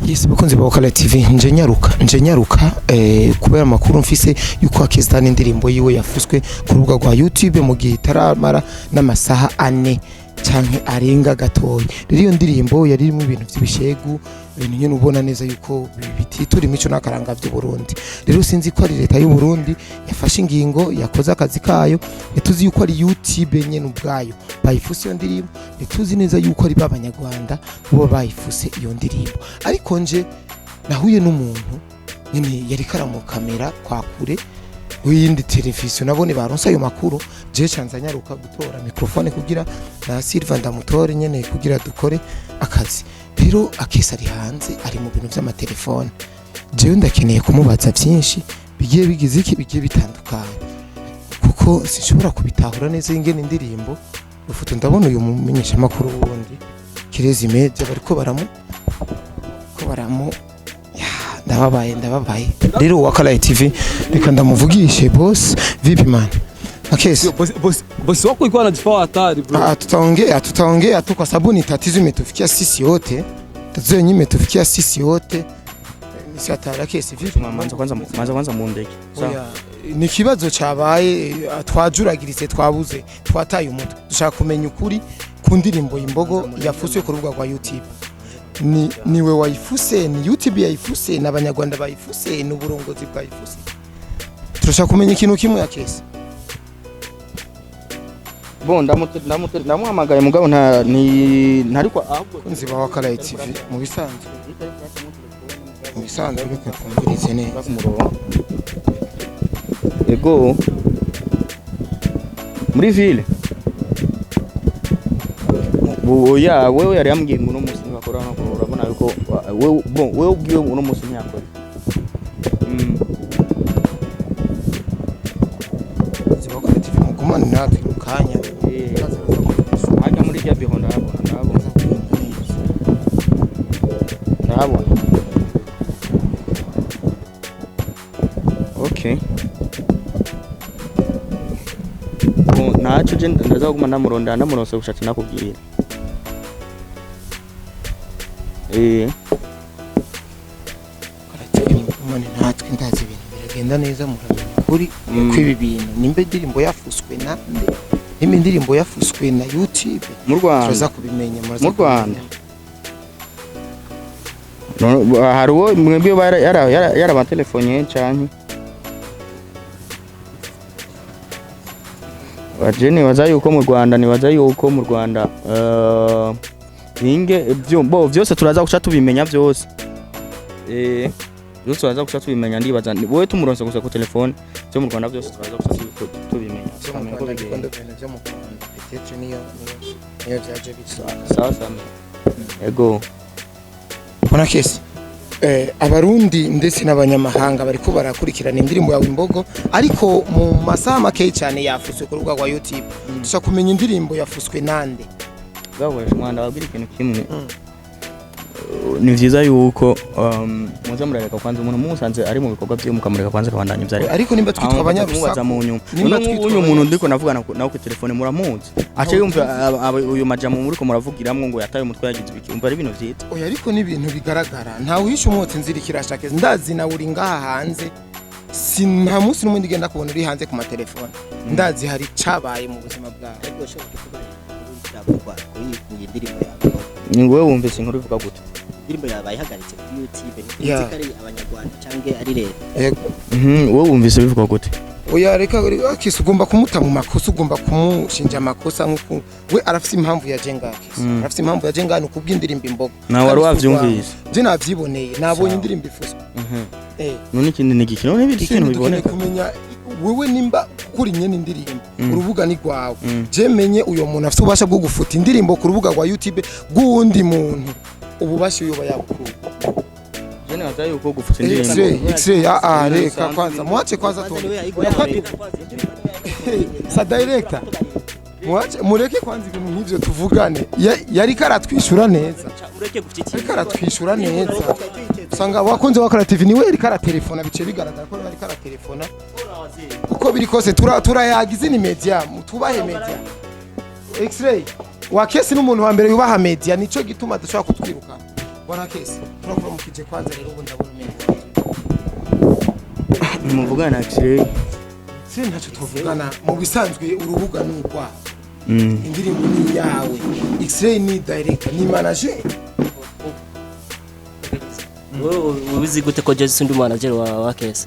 Yes, bakunzi ba Wakala TV, nje nyaruka kubera amakuru mfise yuko Akestan indirimbo yiwe yafuswe ku rubuga rwa YouTube mu gihe itaramara n'amasaha 4 canke arenga gatoya. Rero iyo ndirimbo yari irimo ibintu vy'ibishegu, ibintu nyene ubona neza yuko bititura imico n'akaranga vy'u Burundi. Rero sinzi ko ari leta y'u Burundi yafashe ingingo, yakoze akazi kayo, ntituzi yuko ari YouTube nyene ubwayo bayifuse iyo ndirimbo, ntituzi neza yuko ari b'abanyarwanda bo bayifuse iyo ndirimbo. Ariko nje nahuye n'umuntu nyene yari karamukamera kwa kure w'iyindi televiziyo, nabone baronse ayo makuru, je canza nyaruka gutora microphone kugira na Silva ndamutore nyene kugira dukore akazi. Rero Akesi ari hanze, ari mu bintu vy'amatelefone. Jewe ndakeneye kumubaza vyinshi bigiye bigize iki, bigiye bitandukanye, kuko sinshobora kubitahura neza ingene indirimbo ifoto. Ndabona uyu mumenyeshamakuru wundi Kirezi Media bariko baramu ko baramu. Ya, ndababaye, ndababaye. Rero Wakala TV, reka ndamuvugishe. Boss, vipi man? Akesi. Bosi wako ilikuwa anajifaa hatari, bro. Ah, tutaongea, tutaongea tu kwa sababu ni tatizo imetufikia sisi wote, tatizo yenyewe imetufikia sisi wote. Ni si hatari. Akesi, vipi? Manza kwanza, manza kwanza mundeke. Sawa. Oya, ni ikibazo cabaye, twajuragiritse, twabuze, twataye umutwe. Dushaka kumenya ukuri ku ndirimbo Imbogo yafuswe ku rubuga rwa YouTube. Ni niwe wayifuse? Ni YouTube yayifuse? Ni abanyarwanda bayifuse? Ni uburongozi bwayifuse? Turashaka kumenya ikintu kimwe, Akesi. Bon, ndamute ndamuhamagaye mugabo nta ni ntariko ahubwo. Kunzi ba Wakala TV, mu bisanzwe reka twumvirize neza. Ku murongo. Ego. Muri ville. Oya, wewe yari yambwiye ngo uno munsi ntibakora, no urabona yuko wewe, bon, wewe ubwiwe uno munsi ntiyakora. Kunzi ba Wakala TV, mugumane natwe mu kanya. Hajya muri rya biho ndahabona, ndahabona. Ndahabona. Okay. Bon, ntaco je ndaza kuguma ndamurondera, ndamuronse gushatse nakubwira. Wakala TV, mugumane natwe, ndazi ibintu biragenda neza, muramenya ukuri kw'ibi bintu. Nimba indirimbo yafuswe na nde, nimba indirimbo yafuswe na YouTube, Mu Rwanda. turaza kubimenya, muraza Mu Rwanda. kubimenya. No, hari uwo mwebwe yarabatelefonye canke baje? Nibaza yuko mu Rwanda, nibaza yuko mu Rwanda binge byo bo vyose turaza guca tubimenya vyose, byose turaza guca tubimenya. Ndibaza wowe tumuronse gusa ku telefone, byo mu Rwanda byose turaza guca tubimenya, Vyo mu tukamenya uko Rwanda ndiko bigenda. ndabimenya vyo mu Rwanda, peut-être niyo vyaje bisa. Sawa sawa, ego. Bona Kesi, abarundi ndetse n'abanyamahanga bariko barakurikirana indirimbo yawe Imbogo, ariko mu masaha make cyane yafuswe ku rubuga rwa YouTube. Dushaka kumenya indirimbo yafuswe nande. Gakoresha umwanda, wabwira ikintu kimwe. Ni vyiza yuko muza murareka kwanza umuntu musanze ari mu bikorwa vyiwe, mukamureka kwanza akabandanya ivyo ariko. Ariko nimba twitwa abanyarusaku abanyarusaku mu nyuma nimba none twitwa uyu muntu ndiko navugana nawe ku telefone muramuzi, ace yumva uyu majambo muriko muravugiramwo ngo yataye umutwe, yagize ibiki, umva ari ibintu vyiza. Oya, ariko ni ibintu bigaragara, ntawe uhisha umwotsi inzira ikirashaka. Ndazi nawe uri ngaha hanze, si nta munsi n'umwe ndigenda kubona uri hanze ku matelefone. Ndazi hari cabaye mu buzima bwawe. Ariko ushobora kuba iravugwa kuri iyi ndirimbo yawe. Ni wowe wumvise inkuru ivuga gute? Indirimbo yawe bayihagaritse kuri YouTube, Yeah. ntizi ko ari abanyarwanda cyangwa ari leta. Yego. Wowe wumvise bivuga gute? Oya, reka Akisi, ugomba kumuta mu makosa, ugomba kumushinja amakosa nk'uko we arafise impamvu yaje ngaha. Akisi arafise impamvu yaje ngaha, ni ukubw'indirimbo Imbogo. Nawe wari Kandi si wavyumvise? urwawe. Je navyiboneye, nabonye Sawa. indirimbo ifuswe. None ikindi ni igiki? None ibindi si Ikindi ibintu dukeneye biboneka. kumenya wewe nimba kuri nyene indirimbo, urubuga ni rwawe. Je menye uyo muntu afite ububasha bwo gufuta indirimbo ku rubuga rwa YouTube rw'uwundi muntu, ububasha uyoba yabukuye. Je nibaza yuko gufuta indirimbo X-ray, X-ray, ah ah, reka Bisanzwe. kwanza muache kwanza Kwanza tu niwe yayiguye. Sa director, muache, mureke kwanza ibintu nk'ivyo tuvugane. Yariko aratwishyura neza. Ureke gufite. Ariko aratwishyura neza. Usanga wakunze wakora TV, niwe yariko aratelefona, bice bigaragara ko yariko aratelefona. Uko biri kose turayaga izini media, tubahe media. X-ray wakesi n'umuntu wa mbere yubaha media, nico gituma adashobora kutwirukana. Bwana Kesi, turakuramukije kwanza. Rero ubu ndabona umengo Nimuvugana na X-Ray. Se ntacyo tuvugana. Mu bisanzwe urubuga ni urwawe, indirimbo ni iyawe. X-Ray ni director, ni manager. Wowe ubizi gute ko Jesse ndi manager wa Kesi?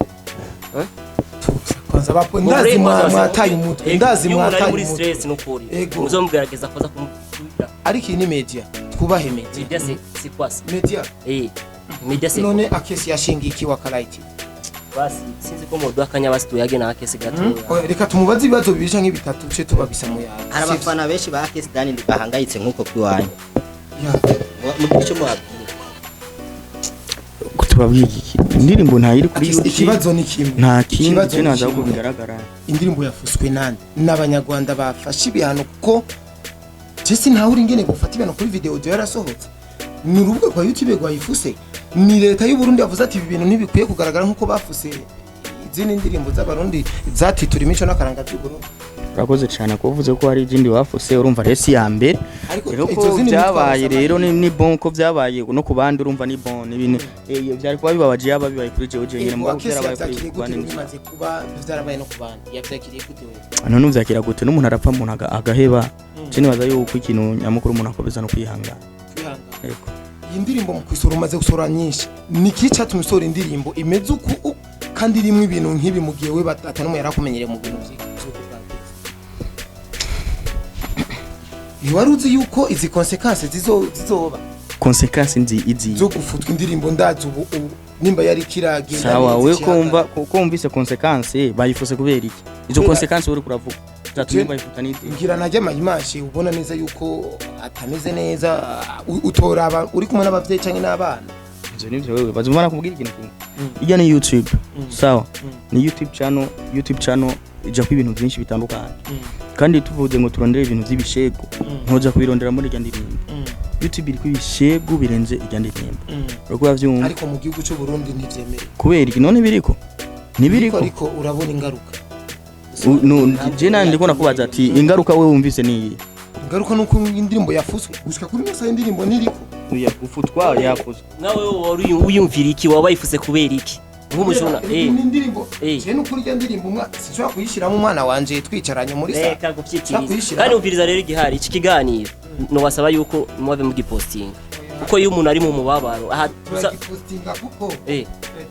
Tuza kwanza bapo, ndazi mwataye umutwe, ndazi Iyo umuntu ari mwataye muri umutwe. stress nukuri Ego. muzomugerageza kuza kumubwira. Ariko iyi ni media, twubahe media. Media c'est quoi ça? Media. Media c'est None Akesi yashingiye iki wa Karaiti? Basi sinzi ko muduha akanya, basi tuyage na Akesi gatoya. Oya, reka tumubaze ibibazo bibiri canke bitatu ce tubabisa mu yawe. Hari abafana benshi ba Akesi Dani bahangayitse nk'uko kwiwanyu. Mugire icyo mubabwira. Tubabwiye iki? Indirimbo ntayiri kuri Akesi, YouTube. ikibazo ni kimwe. Nta kindi. Ikibazo Je ni naza ko kimwe. bigaragara. Indirimbo yafuswe nande? N'abanyarwanda bafashe ibihano, kuko jesi ntawe uri ingene gufata ibihano kuri video audio yarasohotse. Ni urubuga rwa YouTube rwayifuse? Ni leta y'u Burundi yavuze ati ibi bintu ntibikwiye kugaragara, nk'uko bafuse izindi ndirimbo z'abarundi zatitura imico n'akaranga by'u Burundi? Urakoze cyane ko uvuze ko hari izindi bafuse. Urumva rero si ya mbere. Ariko Rero izo ko zindi byabaye ntitwabasaba. rero ni bon ko byabaye no ku bandi. Urumva ni bon, ni ibintu byari kuba bibabaje yaba bibaye kuri jewe jenyine, Ego, mugabo Akesi byarabaye kuri yavyakiriye ku gute? bandi. Bimaze kuba byarabaye no ku bandi, yavyakiriye gute wewe? None uvyakira gute n'umuntu arapfa, umuntu agaheba? Je nibaza yuko ikintu nyamukuru umuntu akomeza no kwihangana. Kwihangana. Yego. Iyi ndirimbo mu kwisora, umaze gusohora nyinshi, ni iki cyatumye usohora indirimbo imeze uku kandi irimo ibintu nk'ibi, mu gihe we atanumwe yarakumenyereye mu bintu vy'uko bwagenze? Ntiwari uzi yuko izi conséquences zizoba? Conséquence nzi izi? Zo gufutwa indirimbo. Ndazi ubu nimba yari kiragenda Sawa. neza We ikihagarara. kumva ko wumvise conséquence, bayifuse kubera iki? Izo conséquence uri kuravuga zatumye bayifuta n'izi? Ngira najya amayimashi ubona neza yuko atameze neza, utoraba uri kumwe n'abavyeyi canke n'abana. Ivyo nivyo wewe bazumva. Nakubwira ikintu kimwe: ijya ni YouTube, sawa? Ni YouTube channel. YouTube channel ijako ibintu byinshi bitandukanye, kandi tuvuze ngo turondere ibintu vy'ibishego, ntoja kubirondera muri irya ndirimbo. YouTube iriko ibishego birenze irya ndirimbo, uriko uravyumva? Ariko mu gihugu c'u Burundi ntivyemerewe. Kubera iki none? Biriko ntibiriko? Ariko urabona ingaruka. Je nanje ndiko nakubaza ati ingaruka wewe wumvise ni iyi? Ingaruka nuko indirimbo yafuswe, gushika kuri ino saha indirimbo ntiriko. Oya, gufutwa yafuzwe. Nawe wari wiyumvira iki? Waba wayifuse kubera iki nk'umujuna? Ni indirimbo Eh. je nukuri irya ndirimbo sinshobora kuyishiramo umwana wanje twicaranye muri sa Reka gupyikiriza. kuyishira. Kandi umviriza rero, igihari iki kiganiro nobasaba yuko mubabe mugipostinga, kuko iyo umuntu ari mu mubabaro aha Turagipostinga kuko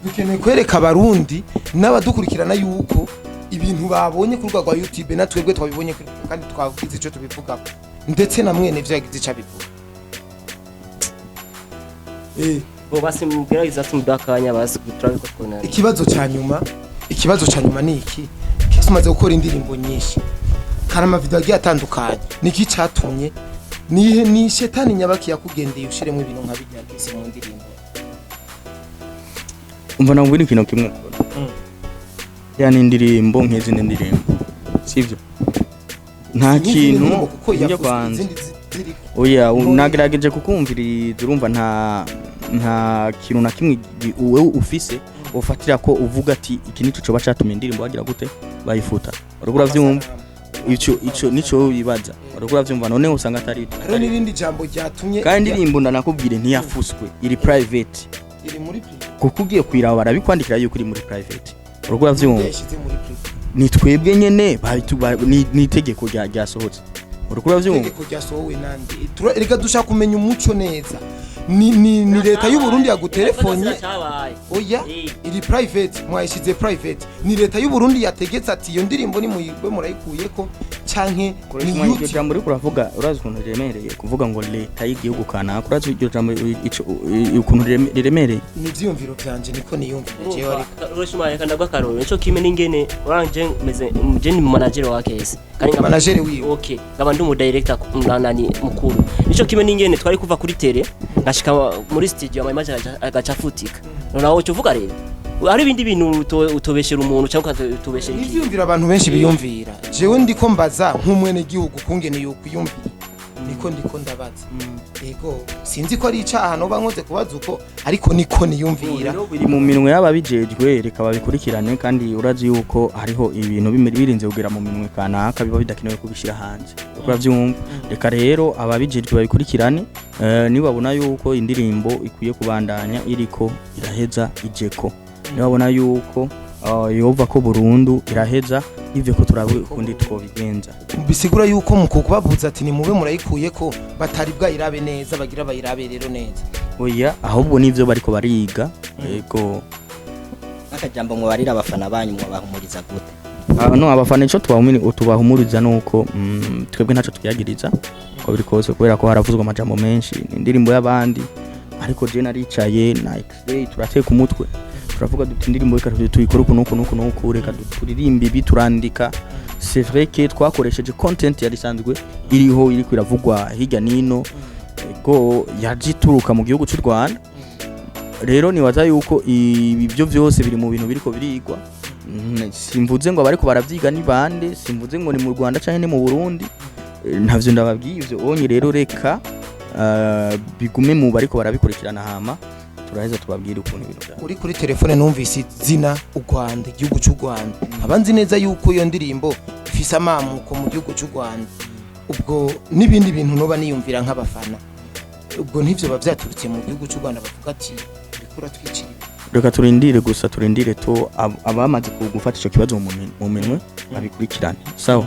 dukeneye kwereka abarundi n'abadukurikirana yuko ibintu babonye ku rubuga rwa YouTube na twebwe twabibonye kandi twagize ico tubivugako, ndetse na mwene ivyo yagize ico abivuga. Bo basi mugerageza tumuduha akanya, basi turabe ko twonana. Ikibazo ca nyuma ni iki: Kesi, umaze gukora indirimbo nyinshi kandi amavideo agiye atandukanye, niki catumye, nihe, ni shetani nyabaki yakugendeye ushiremo ibintu nka bijya Kesi mu ndirimbo? Umva, nakubwira ikintu kimwe: ya ni indirimbo nk'izindi ndirimbo, sivyo? Nta Nk'izindi kintu ndirimbo kuko njya yafuswe kwanza. izindi ziriko. Oya, nagerageje kukumviriza. Urumva nta kintu na kimwe wewe ufise ufatira ko uvuga ati iki nico coba catumye indirimbo bagira gute, bayifuta. Uriko uravyumva? Ico nico wibaza, uriko uravyumva? None usanga atari Hariho n'irindi jambo ryatumye kandi indirimbo ndanakubwire ntiyafuswe, iri private. Iri muri privé. Kuko ugiye kuyiraba barabikwandikira yuko iri muri private, uriko uravyumva? Yashyize muri privé. Ni twebwe nyene ni itegeko ryasohotse, uriko uravyumva? Itegeko ryasohowe nande? Reka dushaka kumenya umuco neza. Ni leta y'u Burundi yagutelefone? Oya. Iri private, mwayishize private. Ni leta y'u Burundi yategetse ati iyo ndirimbo ni muyigwe murayikuyeko, canke ni Koresha iryo YouTube? jambo uriko uravuga. Urazi ukuntu riremereye kuvuga ngo leta y'igihugu kanaka? Urazi iryo jambo ukuntu riremereye? Ni ivyiyumviro vyanje, niko niyumvira jewe, ariko Urashima, reka ndagwa akarorero. Nico kimwe n'ingene uranje meze, je ni manager wa Kesi kandi Manager wiwe. Okay, nkaba ndi umu director nani mukuru. Nico kimwe n'ingene twari kuva kuri tele ngashika muri studio, ama image agaca afutika. Noneho uco uvuga rero hari ibindi bintu utobeshera umuntu cyangwa ukatobeshera Ni iki? ivyiyumviro abantu benshi biyumvira. Jewe ndiko mbaza nk'umwene gihugu kungene yokwiyumvira, niko Niko ndiko ndabaza. Yego, sinzi ko ari icaha noba nkoze kubaza uko, ariko niko niyumvira. Rero biri mu minwe y'ababijejwe, reka babikurikirane. Kandi urazi yuko hariho ibintu birinze kugera mu minwe kanaka biba bidakenewe kubishyira hanze, urabyumva. Reka rero ababijejwe babikurikirane, nibabona yuko indirimbo ikwiye kubandanya iriko iraheza ijeko, nibabona yuko yova ko burundu iraheza ivyo, ko turabe ukundi twobigenza. Bisigura yuko mu kubabuza ati nimube murayikuye ko batari bwayirabe neza, bagira bayirabe rero neza. Oya, ahubwo nivyo bariko bariga, yego. Nk'akajambo mubarira abafana banyu, mwabahumuriza gute? Ah, no, abafana ico tubahumuriza nuko twebwe ntaco twiyagiriza uko biri kose, kubera ko haravuzwa amajambo menshi, ni indirimbo y'abandi. Ariko je naricaye na X-Ray, turateka umutwe, turavuga duti indirimbo reka tuyikore uku nuku nuku nuku, reka turirimbe ibi, turandika. C'est vrai que twakoresheje content yari isanzwe iriho, iriko iravugwa hirya nino, ego, yaje ituruka mu gihugu cy'u Rwanda. Rero nibaza yuko ibyo byose biri mu bintu biriko birigwa. Simvuze ngo abariko baravyiga ni bande, simvuze ngo ni mu Rwanda canke ni mu Burundi. Ntavyo ndababwiye ivyo onye. Rero reka bigume mu bariko barabikurikirana, hama turaheza tubabwire ukuntu ibintu vya Uri kuri telefone numvise izina u Rwanda, igihugu cy'u Rwanda. Nkaba nzi neza yuko iyo ndirimbo ifise amamuko mu gihugu cy'u Rwanda. Ubwo n'ibindi bintu noba niyumvira nk'abafana, ubwo ntivyo biba vyaturutse mu gihugu cy'u Rwanda, bavuga ati uriko uratwicira ibi. Reka turindire gusa, turindire to abamaze gufata ico kibazo mu minwe babikurikirane. Sawa,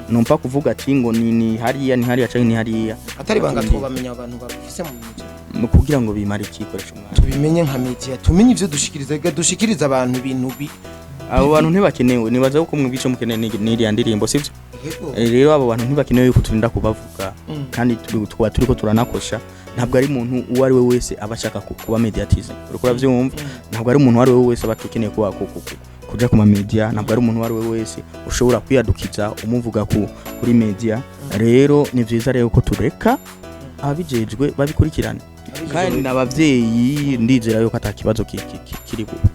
numpa kuvuga ati ngo ni hariya, ni hariya canke ni hariya. Atari banga, twobamenya abantu babifise mu minwe. Mu kugira ngo bimare ikikoresha umwanya. Tubimenye nka media, tumenye ivyo dushikiriza. Reka dushikiriza abantu ibintu bi Abo bantu ntibakenewe. Nibaza ko mwebwe ico mukeneye n'iriya ndirimbo, sivyo? Yego. Rero abo bantu ntibakenewe yuko turinda kubavuga, kandi tuba turiko turanakosha. Ntabwo ari umuntu uwo ari we wese aba ashaka kuba médiatisé, uriko uravyumva. Ntabwo ari umuntu uwo ari we wese aba akeneye kuba kuja ku ma media, ntabwo ari umuntu uwo ari we wese ushobora kwiyadukiza umuvuga kuri media. Rero ni vyiza rero ko tureka ababijejwe babikurikirane, kandi n'abavyeyi ndizera yuko ata kibazo kiri bube.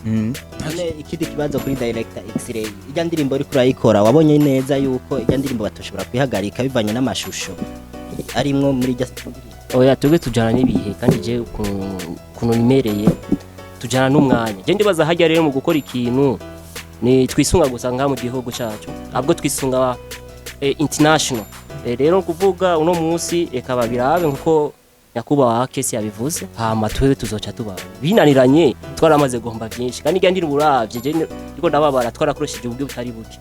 None ikindi kibazo kuri director X-Ray, ijya ndirimbo uriko urayikora, wabonye neza yuko ijya ndirimbo batoshobora kwihagarika bivanye n'amashusho arimwo muri ijya ndirimbo? Oya, twebwe tujyana n'ibihe, kandi je ukuntu nimereye tujyana n'umwanya. Je ndibaza hajya rero mu gukora ikintu ni twisunga gusa ngaha mu gihugu cyacu, ahubwo twisunga international. Rero kuvuga uno munsi reka babirabe nkuko nyakubahwa Kesi yabivuze, hama twebwe tuzoca tuba binaniranye. Twaramaze guhomba byinshi, kandi irya ndirimbo uravye je ndiko ndababara, twarakoresheje uburyo butari buke.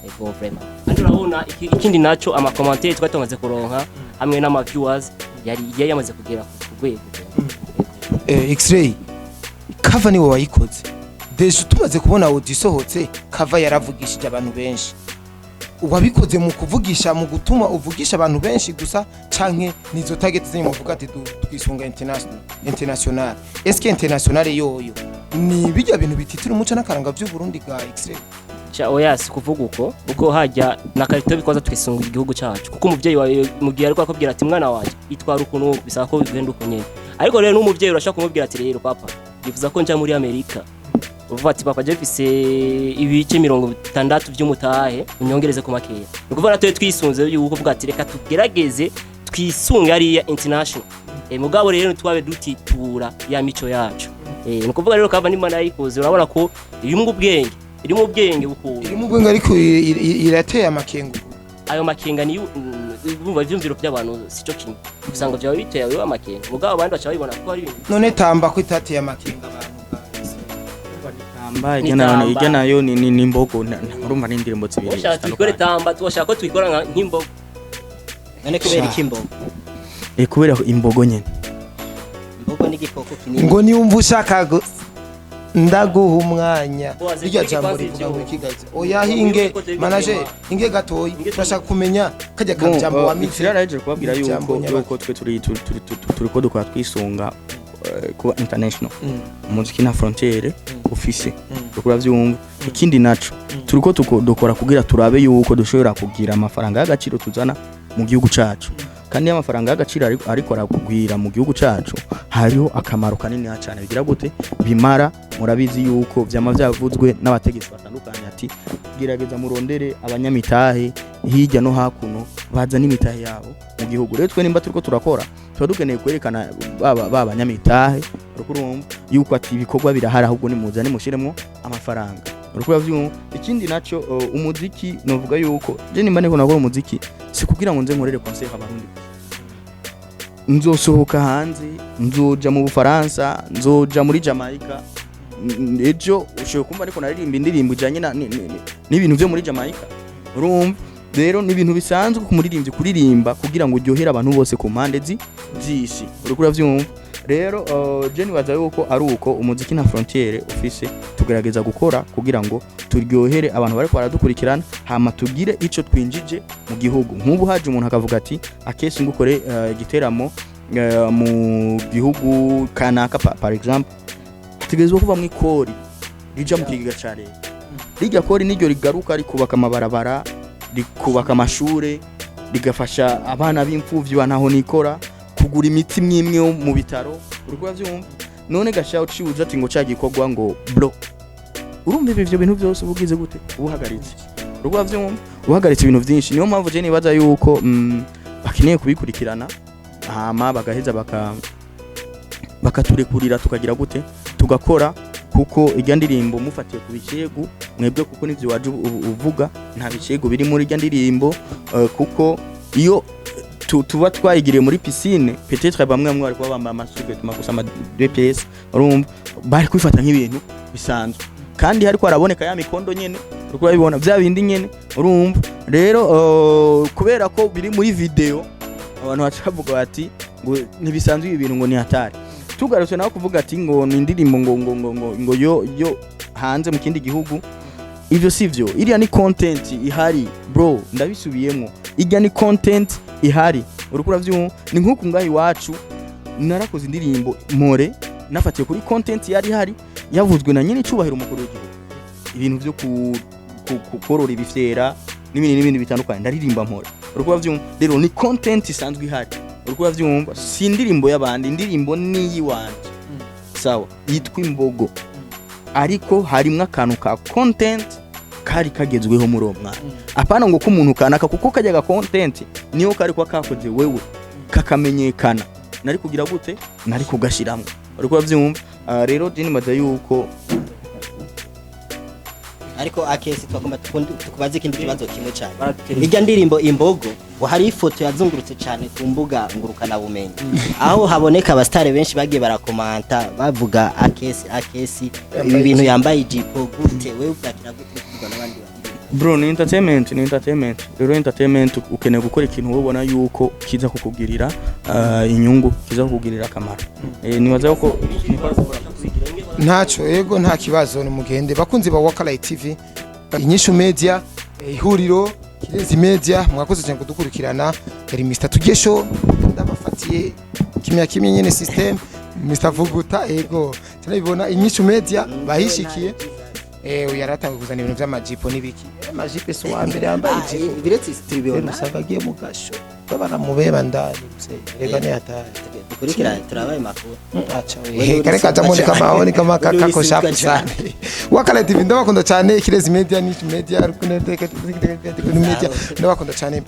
Ego, vraiment. Kandi urabona ikindi naco, ama commentaire twari tumaze kuronka hamwe n'ama viewers yari yamaze kugera ku rwego. X-Ray, cover niwe wayikoze. Déjà tumaze kubona audio isohotse, cover yaravugishije abantu benshi. Wabikoze mu kuvugisha, mu gutuma uvugisha abantu benshi gusa, canke nizo target zenyu muvuga ati twisunga international? Est-ce que international yoyo ni bijya bintu bititira umuco n'akaranga vy'u Burundi bwa X-Ray? Cha, oya, si kuvuga uko, kuko hajya na karito bikoza twisunga igihugu cyacu, kuko umuvyeyi wawe mu gihe ariko akubwira ati mwana wanje itwara ukuntu, bisaba ko bigenda uko nyene. Ariko rero n'umuvyeyi urashaka kumubwira ati rero papa, yifuza ko nja muri Amerika, uvuga ati papa, je mfise ibice 60 vy'umutahe, unyongereze ku makeya. Ni ukuvuga natwe twisunze yuko uvuga ati reka tugerageze twisunge ariya international. Mugabo rero ntitwabe dutitura ya mico yacu. Ni ukuvuga rero kava nimba nayikoze, urabona ko irimwo ubwenge, irimo ubwenge bukuntu. Irimo ubwenge, ariko irateye amakenga. Ayo makenga niyo bumva ivyumviro by'abantu sico kimwe, usanga byaba biteye ayo amakenga, mugabo abandi baca babibona ko ari ibintu. None tamba ko itateye amakenga abantu bwa X-Ray? Tamba Ni ijya nayo, tamba. ijya nayo ni imbogo. Urumva ni indirimbo zibiri Woshaka tuyikore zitandukanye. tamba, tuwashaka ko tuyikora nk'imbogo. None kubera iki imbogo? Kubera imbogo nyene. Imbogo ni igikoko kinini. Ngo niwumva ushaka ndaguha umwanya. Boaze, Irya tureke jambo kwanza rivuga ngo ivyo. ikigazi. Oya, hinge manager, hinge gatoyi, turashaka kumenya kajya kajambo wa Bon, yarahejeje kubabwira Ijambo yuko nyabaki. yuko twe turi turiko dukora twisunga kuba international. Umuziki nta frontière ufise, uriko uravyumva. Ikindi naco turiko dukora kugira turabe yuko dushobora kugira amafaranga y'agaciro tuzana mu gihugu cacu. Kandi iyo amafaranga y'agaciro ariko arakugwira mu gihugu cacu, hariho akamaro kanini cyane bigira gute bimara. Murabizi yuko vyama vyavuzwe n'abategetsi batandukanye ati gerageza murondere abanyamitahe. Hirya no hakuno bazana imitahe yabo mu gihugu. Rero twe nimba turiko turakora, tuba dukeneye kwerekana baba banyamitahe, uriko urumva yuko ati ibikorwa birahari, ahubwo nimuzane mushiremwo amafaranga, uriko uravyumva. Ikindi naco, umuziki, novuga yuko je nimba ndiko nakora umuziki, si kugira ngo nze nkorere concert abarundi gusa. Nzosohoka hanze, nzoja mu Bufaransa, nzoja muri Jamaica. Ejo ushobora kumva ariko naririmba indirimbo ijanye n'ibintu vyo muri Jamaica, urumva. Rero ni ibintu bisanzwe ku muririmbyi kuririmba kugira ngo uryohere abantu bose ku mpande z'isi, uriko uravyumva. Rero je nibaza yuko ari uko umuziki nta frontière ufise. Tugerageza gukora kugira ngo turyohere abantu bariko baradukurikirana, hama tugire ico twinjije mu gihugu. Nk'ubu haje umuntu akavuga ati akesi ngukore igiteramo mu gihugu kanaka, par exemple, hategerezwa kuvamwo ikori rija mu kigega ca leta. Rirya kori niryo rigaruka rikubaka amabarabara, rikubaka amashure, rigafasha abana b'imfuvyi bantaho nikora, kugura imiti imwe yo mu bitaro, uriko uravyumva. None gasha uciye ati ngo ca gikorwa ngo bro, urumva ivyo bintu byose ubugize gute? Ubuhagaritse, uriko uravyumva, uhagaritse ibintu vyinshi. Niyo mpamvu je nibaza yuko bakeneye kubikurikirana, hama bagaheza bakaturekurira tukagira gute, tugakora. Kuko irya ndirimbo mufatiye ku bicegu mwebwe, kuko nivyo waje uvuga, nta bicego biri muri irya ndirimbo, kuko iyo tuba twayigiriye muri piscine, peut-être bamwe bamwe bari kuba bambaye amasous-vêtements gusa, ama deux pièces, urumva bari kwifata nk'ibintu bisanzwe, kandi hariko haraboneka ya mikondo nyene, uriko urabibona vya bindi nyene, urumva. Rero kubera ko biri muri video, abantu baca bavuga bati ngo ntibisanzwe ibi bintu, ngo ni hatari. Tugarutse naho kuvuga ati ngo ni indirimbo ngo yo hanze mu kindi gihugu, ivyo sivyo. Iriya ni content ihari, bro, ndabisubiyemo, irya ni content ihari, uriko uravyumva. Ni nk'uku ngaha iwacu narakoze indirimbo more nafatiye kuri content yari ihari, yavuzwe na nyene icubahiro umukuru w'igihugu, ibintu vyo korora ibifyera n'ibindi n'ibindi bitandukanye, ndaririmba mpora, uriko uravyumva. Rero ni content isanzwe ihari, uriko uravyumva, si indirimbo y'abandi, indirimbo niyiwanje, sawa, yitwa Imbogo, ariko harimwo akantu ka content kari kagezweho muri uwo mwanya, apana ngo ko umuntu kanaka, kuko kajya ga content niyo kari kuba kakoze wewe kakamenyekana, nari kugira gute, nari kugashiramwo, uriko uravyumva. Rero je nibaza yuko Ariko akesi twagomba tukubaze ikindi kibazo kimwe cyane. Irya ndirimbo Imbogo, ngo hari ifoto yazungurutse cyane ku mbuga ngurukana bumenyi, aho haboneka abasitari benshi bagiye barakomanta bavuga akesi, akesi ibi bintu yambaye ijipo gute, wewe ubyakira gute, uri kuvuga n'abandi bantu? Bro, ni entertainment, ni entertainment. Rero entertainment ukeneye gukora ikintu wowe ubona yuko kiza kukugirira inyungu, kiza kukugirira akamaro. Nibaza ko Ntacyo, yego, nta kibazo, ni mugende. Bakunzi ba Wakalayi TV, Inyishu Media, ihuriro Kirezi Media, mwakoze cyane kudukurikirana. Yari Mr Tugesho, ndabafatiye kimya kimwe nyene system Mr Vuguta, ego turabibona. Inyishu Media bahishikiye, yaratangiye kuzana ibintu vy'amajipo n'ibiki. Amajipo si uwa mbere yambaye ijipo. Biretse tubibona. Usanga agiye mu gasho babaramubeba ndani, rega ni hatari. Dukurikirane turabaye makuru. Acha we, kare katamoni kama aoni kama kakako shapu sana. Wakala TV ndabakunda cyane, Kirezi Media, Niche Media, Media ndabakunda cyane.